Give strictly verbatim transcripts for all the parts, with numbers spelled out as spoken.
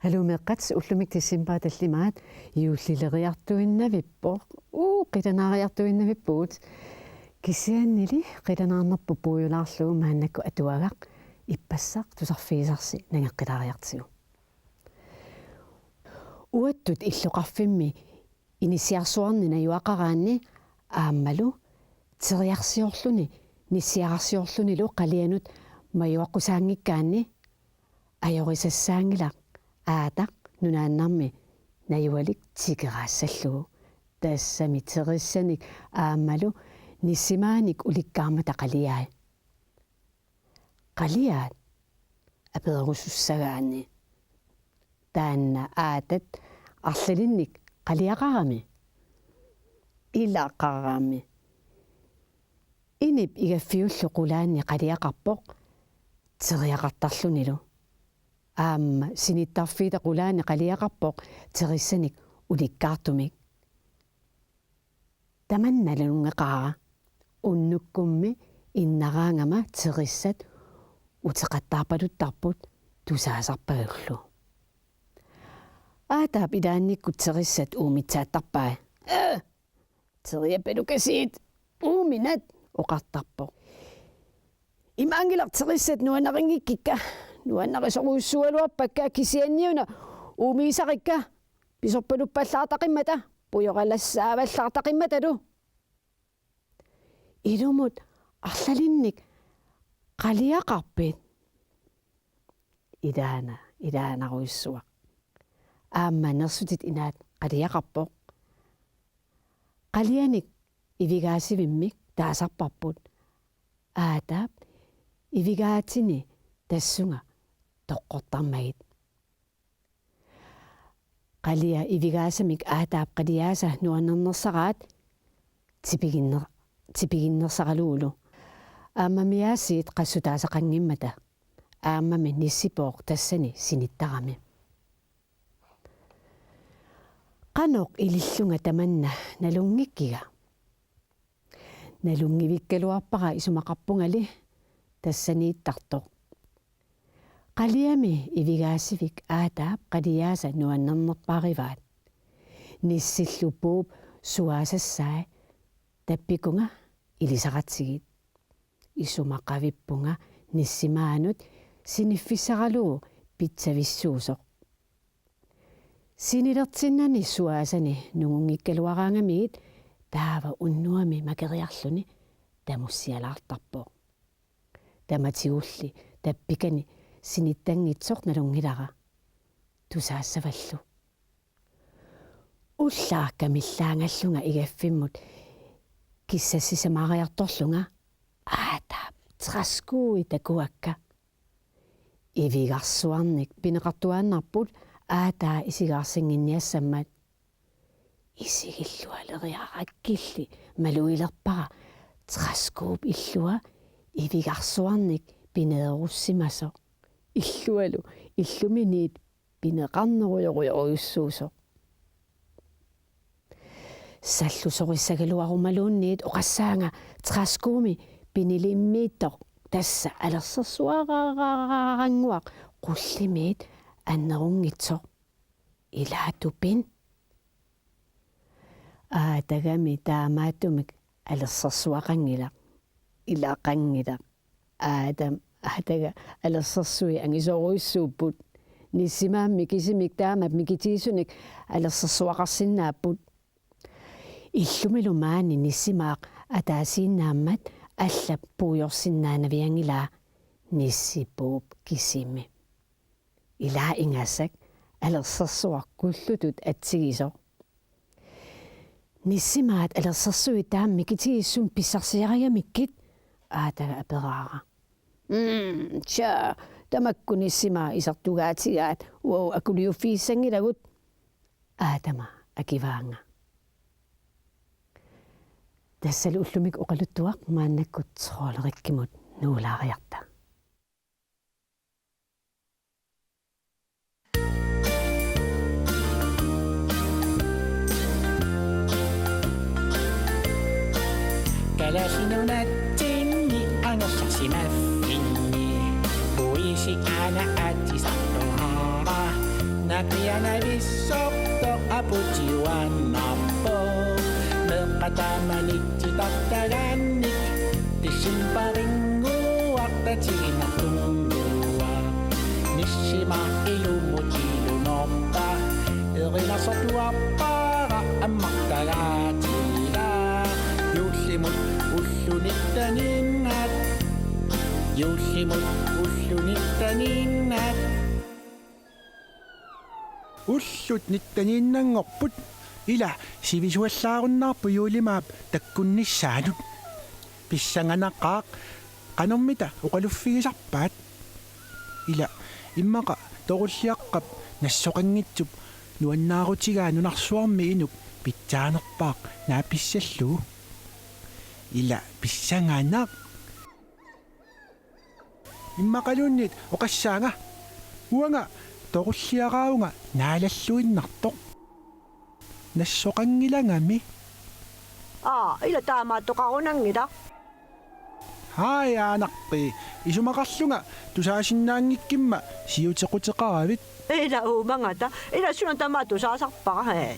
Aluu meeqqat, ullumi decembarip tallimaat juullileriartuinnavippoq. Uu, qilanaariartuinnavippugut. Kisiannili qilanaarnerput puigulaarlugu maannakkut atuagaq ippassaq tusarfigisarsi nangeqqilaariartigu. Uattut illoqarfimmi inissiarsuarni najugaqaraanni aammalu teriarsiorluni nissiararsiorlunilu qalianut majuaqqusaanngikkaanni ajorisassaanngilaq Aataq nunaannarmi najugalik tikeraassallugu. Tassami terissanik aammalu nissimaanik ulikkaarmata qaliai. Qaliaat? Apererusussagaanni. Taanna Aatat arlalinnik qaliaqarami? Ilaqarami. Inip igaffiullu qulaanni qaliaqarpoq teriaqartarlunilu. Aamma sinittarfiita qulaanni qaliaqarpoq terissanik ulikkaartumik. Tamanna nalunngeqaara, unnukkummi innaraangama terissat uteqattaarpaluttarput tusaasarpagullu. Aataap ilaannikkut terissat uumitsaattarpai. "Ee, teriapalukasiit uuminat," oqartarpoq. "Imaanngilaq terissat nuannarinngikkikka, nuannarisorujussuugaluarpakka kisianniuna uumigisarikka pisorpaluppallaartaqimmata, pujoralassaavallaartaqimmatalu." "Ilumut arlalinnik qaliaqarpit?" "Ilaana, ilaanarujussuaq. Aamma nersutit inaat qaliaqarpoq." Qalianik ivigaasivimmik taasarparput. Aataap ivigaatini tassunga toqqortarmagit. Qalia ivigaasamik Aataap qaliaasa nuannernersaraat tipiginner-, tipiginnersaralugulu. Aammamiaasiit qassutaasaqanngimmata. Aammami nissipooq tassani sinittarami. Qanoq ilillunga tamanna nalunngikkiga? Nalunngivikkaluarpara isumaqarpungali tassaniittartoq. Qaliami ivigaasivik Aataap qaliaasa nuannernerpaarivaat. Nissillu Puup suaasassai tappikunga ilisaratsigit. Isumaqavippunga nissimaanut siniffissaralugu pitsavissuusoq. Sinilertinnani suaasani nungunngikkaluaraangamigit taava unnuami makeriarluni tamussialaartarpoq. Tamatigulli tappikani sinittanngitsoq nalunngilara. Tusaassavallu. Ullaaq kamillaangallunga igaffimmut kissassisamaariartorlunga Aataap træskoi takuakka. Ivigarsuarnik pineqartuaannarput Aataa isigaarsinnginniassammat. Isigillualeriarakkilli malugilerpara træskop illua ivigarsuarnik pineerussimasoq. Illualu illuminiit pineqarnerujorujorujussuusoq. Sallusorissagaluarumaluunniit oqassaanga træskomi pinilimmiittoq, tassa alersersuarannguaq qullimiit annerunngitsoq. Ilaatupin? Aatagami taamaattumik alersersuaqanngilaq. Ilaqanngilaq. Aatama, Aataga alersersui angisoorujussuupput. Nissimaammi kisimik taama mikitiisunik alersersuaqarsinnaapput. Illumilu maani nissimaaq ataasiinnaammat allap puujorsinnaanavianngilaa, Nissi Puup kisimi. Ilaa ingasak alersersuaq kullutut atsigisoq. Nissimaat alersersui taama mikitigisut pissarsiarigamikkit? Aataga aperaara. Mm, tja, tamakku nissimaat isertugaatigaat uagut akuliuffigissanngilagut, Aatama akivaanga. Tassalu ullumikkut oqaluttuaq maannakkut Trolderikkimut nuulaariarta. Kalaallit Nunaatsinni angerlarsimaffinni puisi aana aatsisartuaraa. Qianavissortoq aputiuaannarpoq. Meeqqat tamanit titartagaannik decembarinnguaq tatiginartunnguaq. Nissimaq ilumut ilunorpa. Erinarsortuarpara ammartagaatila. Juullimut ullunittaninngat. Juullimut ullunittaninngat. Ullut nittaniinnanngorput, ila sivisuallaarunnaarpoq juulimaap takkunnissaanut. Pissanganaqaaq, qanormita oqaluffigisarpaat? Ila immaqa Torulliaqqap nassoqanngitsup nuannaarutigaa nunarsuarmi inuk pitsaanerpaaq naapissallugu. Ila pissanganaq. Immaqaluunniit oqassaanga. Uanga Torulliaraavunga naalalluinnartoq. Nassoqanngilangami. Aa, ila taamaattoqarunanngilaq. Haj, aanarpii. Isumaqarlunga tusaasinnaanngikkimma siutequteqaravit. Ila uumangata. Ila suna tamaat tusaasarpara. Ee,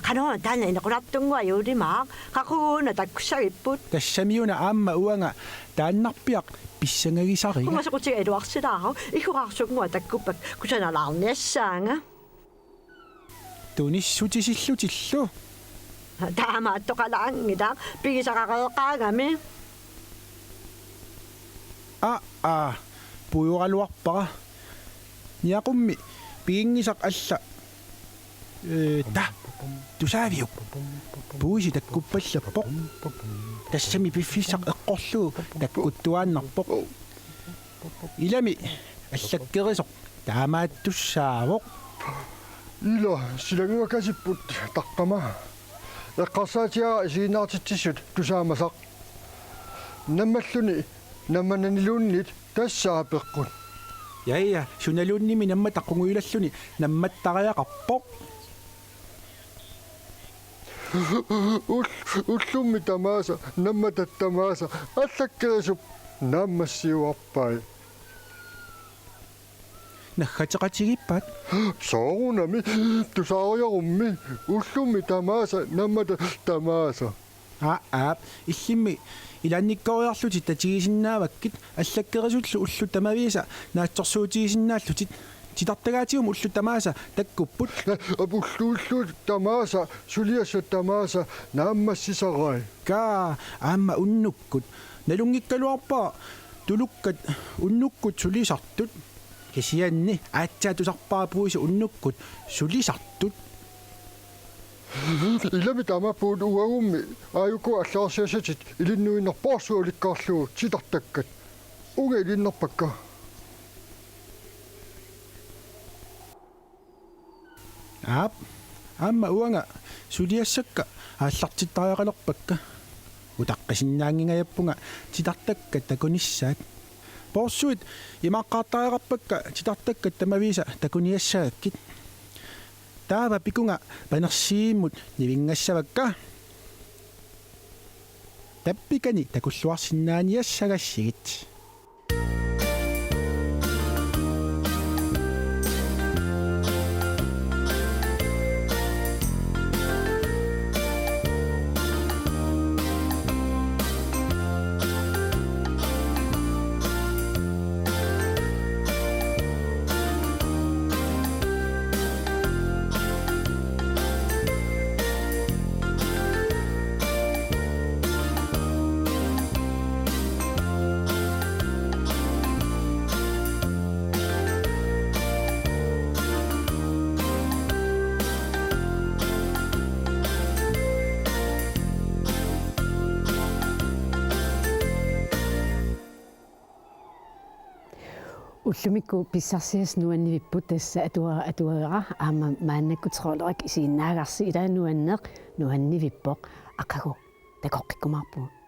qanoruna taanna inequlartunnguaq juulimaaq. Qaquguuna takkussagipput. Tassamiuna aamma uanga taannarpiaq pissangagisariga. Kumasoqutiga iluarsilaaruk. Iggoraarsunnguaq takkuppakka kusanalaarniassaanga. Tunissutisillutillu. Taamaattoqalaanngilaq, pigisaqareeqaagami. Aa, aa, puigoraluarpara. Niaqummi piginngisaq alla. Ee, ta, tusaaviuk? Puisi takkuppallappoq. Tassami piffissaq eqqorlugu takkuttuaannarpoq. Ilami allakkerisoq taamaattussaavoq. Ila silannguakasipput taqqama. Eqqarsaatigaara isiginnaartitsissut tusaamasaq. Nammalluni nammananiluunniit tassa apeqqut. Ja, ja, sunaluunniimmi nammattaq qungujulalluni nammattariaqarpoq. Ull-, ullummi tamaasa, nammatat tamaasa, allakkerisup naammassiuarpai. Naggateqatigiippat? Soorunami, tusaariarummi, ullummi tamaasa, nammatat tamaasa. Aa, aap, illimmi ilaannikkooriarlutit tatigisinnaavakkit, allakkerisullu ullut tamaviisa naatsorsuutigisinnaallutit, titartagaatigummi ullut tamaasa takkupput. Apulluullu tamaasa, suliassat tamaasa, naammassisarai. Kaa, aamma unnukkut. Nalunngikkaluarpara tulukkat unnukkut sulisartut. Kisianni aatsaat tusarpara puisi unnukkut sulisartut. Ilami taamaappugut uagummi aajuku allagarsiassatit ilinnuinnaq poorsualikkaarlugu titartakkat. Uunga iliinnarpakka. Aap, aamma uanga suliassakka aallartittariaqalerpakka. Utaqqisinnaanngingajappunga titartakkat takunissaat. Poorsuit imaaqqaartariaqarpakka titartakkat tamaviisa takuniassagakkit. Taava pikunga panersiimmut nivinngassavakka. Tappikani takulluarsinnaaniassagassigit. Ullumikkut pissarsiassat nuannivipput, tassa atua-, atuagara aamma maannakkut trolderik isiginnaagarsi, ila nuanneq nuannivippoq, aqagu takoqqikkumaarpugut.